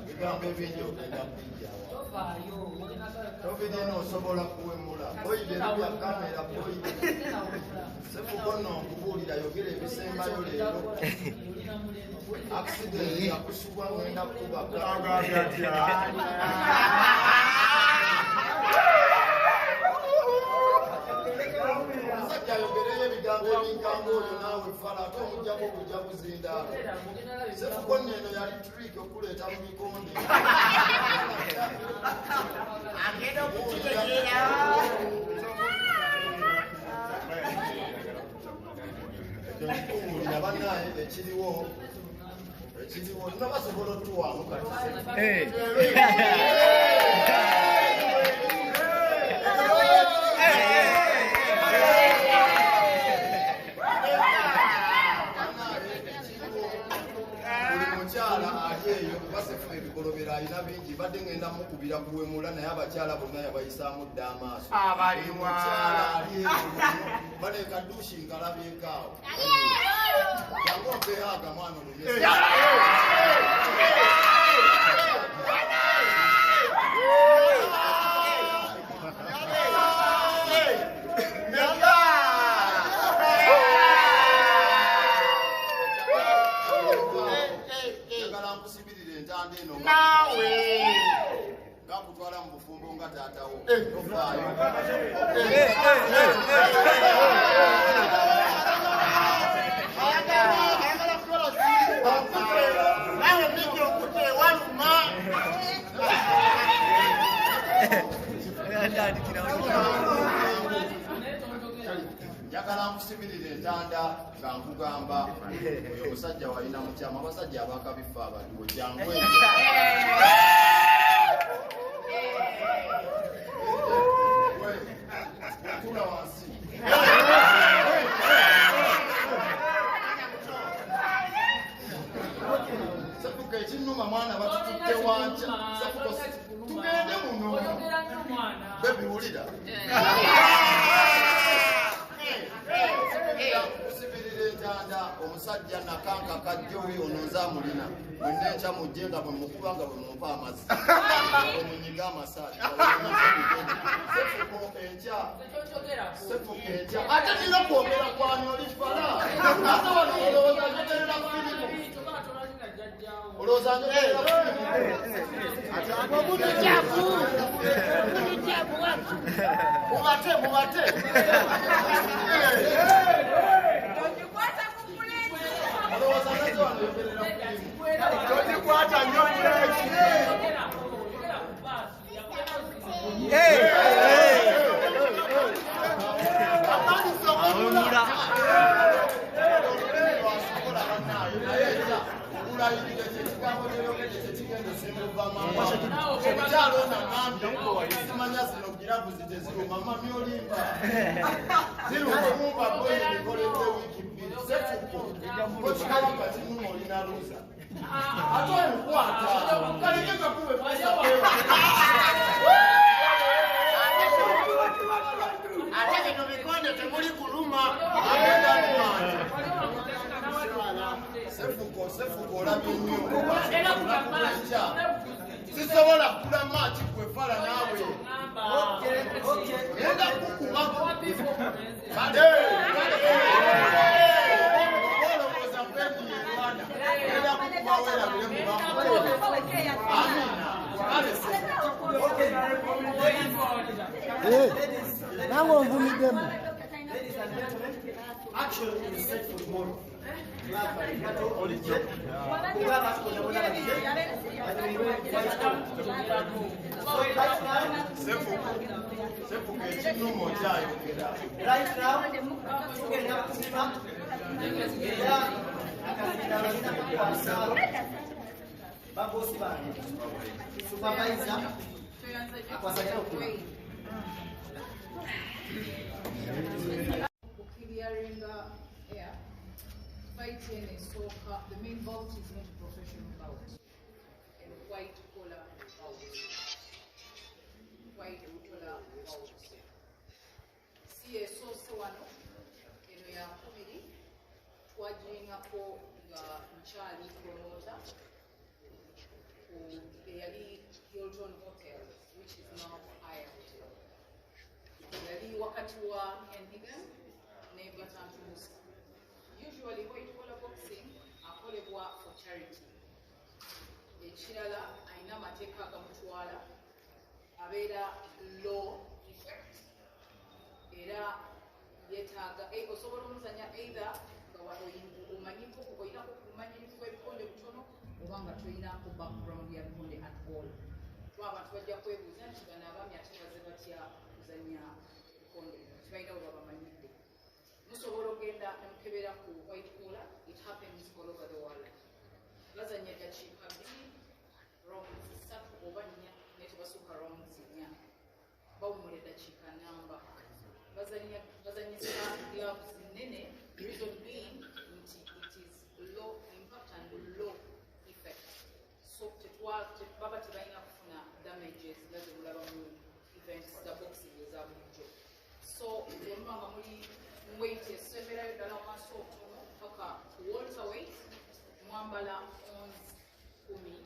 Ebigambo ebingi ogenda kubijjawa. Tobirina osobola kuwemula. Boyide ebya kamera boyide. Sefuko nno nkubuulira yogera ebisembayo leero. Accident yakusubwa ngenda kukubaka. Omusajja ayogereyo ebigambo ebinkanga oyo naawe fala ate omuggyako bujja buzindaalo. Sefuko nno eno yali trick okuleeta mu bikonde. Agenda okukitegeera. Ekyo nkikubuulira bannaye ekiriwo ekiriwo tunabasobola otuwaamu kati. Ebikolobero alina bingi badde ngenda mukubira kuwemula naye abakyala bonna yabayisaamu dda amaaso. Omukyala ali eyo baleeka dushi nkalabyekaawo. Jangu ompeeyo agamwana olumye. Naawe ngakutwala mu bufumbo nga taatawo tofaayo. Ayagala kutwala naawe miki okute ewaluma. Njagala nkusibirire entanda nga nkugamba oyo omusajja walina mukyama abasajja abakabifa abaliwo jangu tula wansi. Sefuka ekinnuma mwana batututte wanca. Sefuka tugende muno. Bebi wulira. Kusibirira entanda omusajja nakanka kajja oyo ono nze amulina mwenna enkya mujje nga bwe mukuba nga bwe mumpa amazzi bwe munyiga amasaati. Sefuko enkya sefuko enkya ate nina kwogera kwani oli fala ate wano olowooza njogerera firimu olowooza njogerera firimu. Mubate mubate. Togikwata nnyo puleki. Omukyala ono agambye simanya zino giravuzi teziruma mami olimba ziruma mumba boyi bikoledde wiiki bbiri. Sefuko okikalipa kinuma olina luza ate omukwata kaleke kakube. Ate bino bikonde temuli kuluma. Sefuko sefuko olabye nnyo sisobola kukula maaki gwe fala naawe ngenda kukuba olowooza peni yerwana ngenda kukuba weerabire mu amina. Nange onvumiddemu. Action is set for tomorrow. Sefuko ekinnuma okyayogera. Right now, tugenda kusima era akazindaalo nina kukwasa babosi bange supervisor akwasagera okula. Fight eno esooka, the main bout is not a professional bout. Eno white collar bout. White collar bout. Si esoose wano, eno yakubiri, twagiyingako nga nkyali promoter ku eyali Hilton Hotel, which is now Hyatt Hotel. Yali wakati wa Ken Higan ne Batantu Musa. Usually white collar boxing akolebwa for charity. Ekirala alina amateeka agamutwala, abeera law effect, era yeetaaga osobola omuzanya either nga omanyiko olinako kumanyirivu bw'ebikonde butono oba nga tolinako background ya bikonde at all. Kuba abantu bajja kwebuuza nti bano abaami ate baze batya kuzanya bikonde, tebalina we babamanyidde. Musobola ogenda ne mukebera ku white collar, it happens all over the world. Bazanya dakiika 2, rounds 3 oba 4, naye tebasukka rounds 4. Bawummula eddakiika namba. Bazanyisa gloves nnene, reason being nti it is low impact and low effect. So baba tebalina kufuna damages nga ze mulaba mu events za boxing eza bulijjo. So bwe muba nga muli weight esemberayo ddala wansi obutono paka ku welterweight, mwambala ons 12.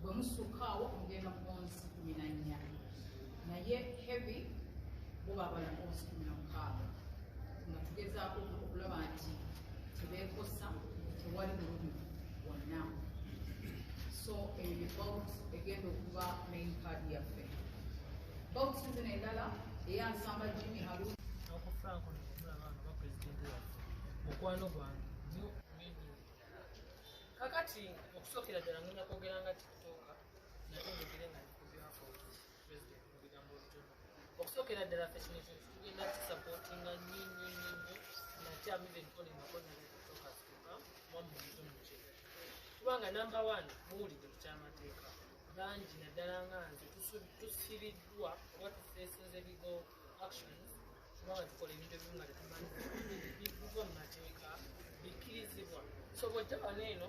Bwe musukka awo mugenda ku ons 14. Naye heavy bo babala ons 16. Nga tugezaako okulaba nti tebeekosa, tewali bulumi bwonna. So eyo ye bout egenda okuba main card yaffe. Bout zino endala eya Nsamba Jimmy Haruna. Uncle Frank ono omulaba nga pulezidenti waffe, mukwano gwange nnyo nnyo nnyo. Kakati okusookera ddala ngenda kwogera nga TikToker, nate njogere nga ndi ku behalf of president mu bigambo bitono. Okusookera ddala ffe kino ekintu tugenda kisupportinga nnyo nnyo nnyo nnyo, nate I'm even calling upon the TikTokers to come wamu mu kitundu kye. Kubanga number 1 muwulidde ku kyamateeka, bangi naddala nga nze tusibiddwa oba tufeesinze legal actions kubanga tukola ebintu ebimu nga tetumanyi biva mu mateeka bikkirizibwa. So bw'ojja wano eno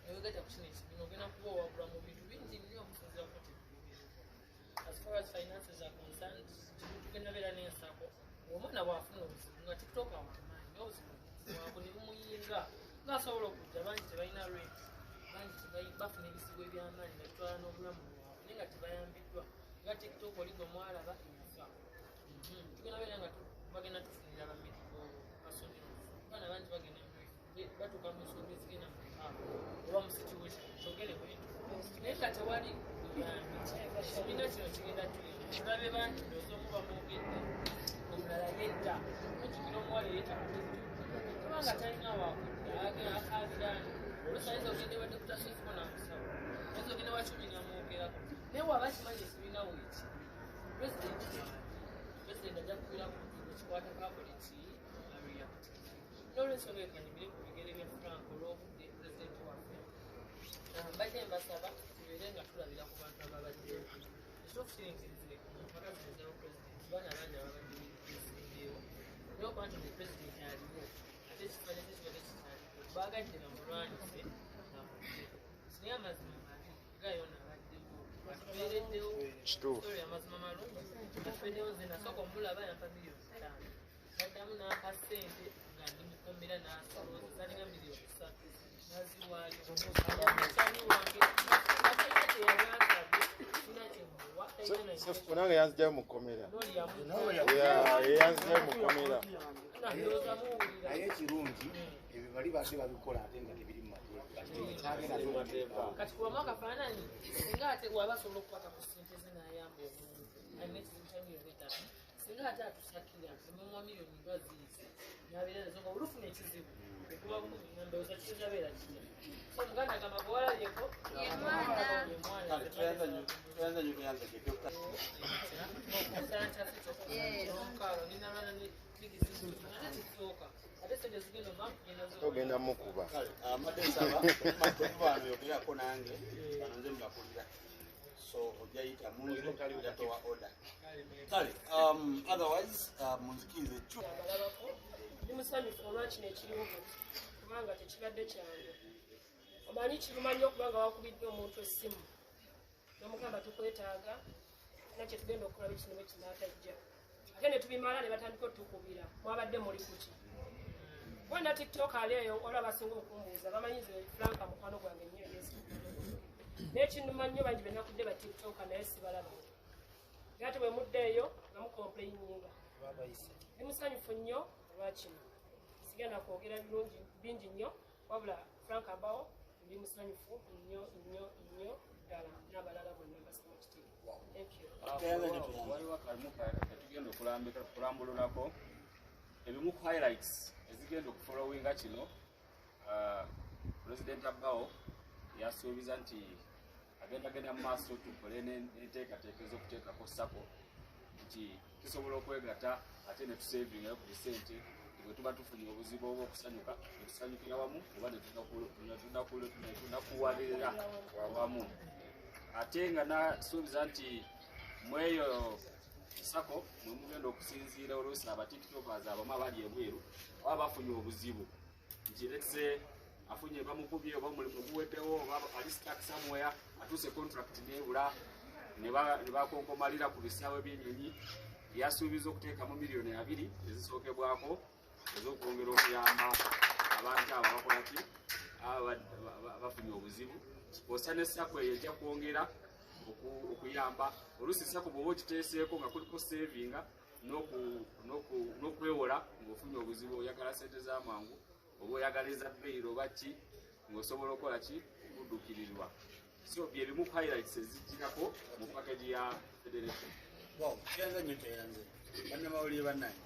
newegatta ku kino ekibiina ogenda kuba owagula mu bintu bingi nnyo okusinziira ku tebikkirizibwa. As far as finances are concerned, tugenda beera n'ensako omwana bw'afuna obuzibu nga TikToker wamaanyi n'obuzibu bwako ne bumuyinga ng'asobola okujja, bangi tebalina rent, bangi bafuna ebizibu eby'amaanyi nga bitwala n'obulamu bwabwe naye nga tebayambiddwa nga TikTok oli gwe mwalaba eyafa. Tugenda beera nga bagenda tufunira ba medical personnel, abaana bangi bagenda batuuka mu nsonga ezigenda mu rehab oba mu situation kyogere bwentyo, naye nga tewali buyambi. Ekibiina kino kigenda tuyamba tulabe bangi, ndowooza omu bamwogedde omulala yetta, mujjukira omuwala eyetta ku TikTok kubanga talina wakudda akaabirani. Oluusi ayinza ogenda ewa Dr. Sosiko n'amusawo, ayinza ogenda ewa Chumi n'amwogerako, naye bw'aba akimanyi ekibiina weeki, pulezidenti wange, pulezidenti ajja kubeera ku ekikwatako akole ki areact. N'olwensonga eyo kanyumire ku bigere bya Frank olw'obudde pulezidenti waffe. Mbadde mbasaba tubeere nga tulabira ku bantu ababaddewo. Ekituufu kiri nti nze mu mpaka zino eza pulezidenti baana bangi ababadde beesimbyewo, naye okuba nti nze pulezidenti aliwo ate ekifaananyi kye kibadde kikyaliko, baagadde bamulwanyise bamugye. Naye amazima mabi gayo abaddewo atubeereddewo, story amazima malungi atubeereddewo. Nze nasooka omulaba yampa 5 million, naddamu n'ampa ssente nga ndi mukomera n'asolooza zalinga 3 million n'aziwaayo. Mukyali wange atalina kye yali ansabye, sina kye muwa, talina na Sefu nange yanzigyayo mu kkomera. N'oli yamuggyayo. Yanzigyayo mu kkomera. Ndowooza muwulira. Naye ekirungi ebyo bali badde babikola ate nga tebiri mu mateeka. Kati kubamu akafaananyi singa ate waba asobola okukwata ku ssente ze n'ayamba omuntu alina ekizibu kya 5 million, singa ate atusakira nemuwa 1 million nga ziizi n'abeera nazo nga olufuna ekizibu okuba bukumi nga ndowooza kiyinza beera kitya. So muganda agamba gwe walabyeko Ye mwana. ye mwana. Kale tweyanza nnyo tweyanza gye Dr. Togenda mukuba. Kale amadde nsaba bano yogerako nange bano nze mbakulira, so ojja yita munze ojja towa order. Kale otherwise munzikirize abalabako Musanyufu olwakino ekiriwo kati, kubanga tekibadde kyangu. Omanyi kiruma nnyo okubanga wakubidde omuntu essimu n'omugamba tukwetaaga nakye tugenda okukola bikino bwe kinaatajja, ate ne tubimala ne batandika otukubira mwabadde muli kuki. Wena TikTok ali eyo olwa abasinga okumbuuza bamanyi nze Frank mukwano gwange nnyo Yesu. Naye kinnuma nnyo bangi be nakudde ba TikTok naye sibalaba. Naye ate bwe muddeeyo nga mukomplaininga. Ndi musanyufu nnyo olwakino. Sigenda kwogera birungi bingi nnyo, wabula Frank Abawo ndi musanyufu nnyo nnyo nnyo ddala n'abalala bonna mbasaba ekitiibwa. Thank you. Waliwo akalimu ketugenda okulambululako ebimu ku highlights ezigenda okufollowinga kino. President Abawo yasuubiza nti agendagenda mu maaso tukole n'enteekateeka ez'okuteekako SACCO nti tusobola okwegatta ate ne tusavingayo ku bisente bwe tuba tufunye obuzibu oba okusanyuka ne tusanyukira wamu oba ne tunakuwalirira wamu. Ate nga nasuubiza nti mweyo SACCO mwe mugenda okusinziira oluusi aba TikTokers abamu abali ebweru oba bafunye obuzibu nti let's say afunye bamukubye oba omulimu guweddewo oba ali stuck somewhere atuuse contract nebula ne bakonkomalira ku bisaawe by'ennyonyi, yasuubiza okuteekamu 2 miliyoni ezisookebwako ez'okwongera okuyamba abantu abo abakola ki bafunye obuzibu. Osa ne SACCO eyo ejja kwongera okuyamba oluusi SACCO bw'oba okiteeseeko nga kuliko savinga n'okwewola ng'ofunye obuzibu oyagala sente z'amangu oba oyagala eza bbeeyi oba ki ng'osobola okukola ki okudduukirirwa. So bye bimu ku highlights ezijjirako mu package ya federation. Wow, tweyanze nnyo, tweyanze bannamawulire bannange.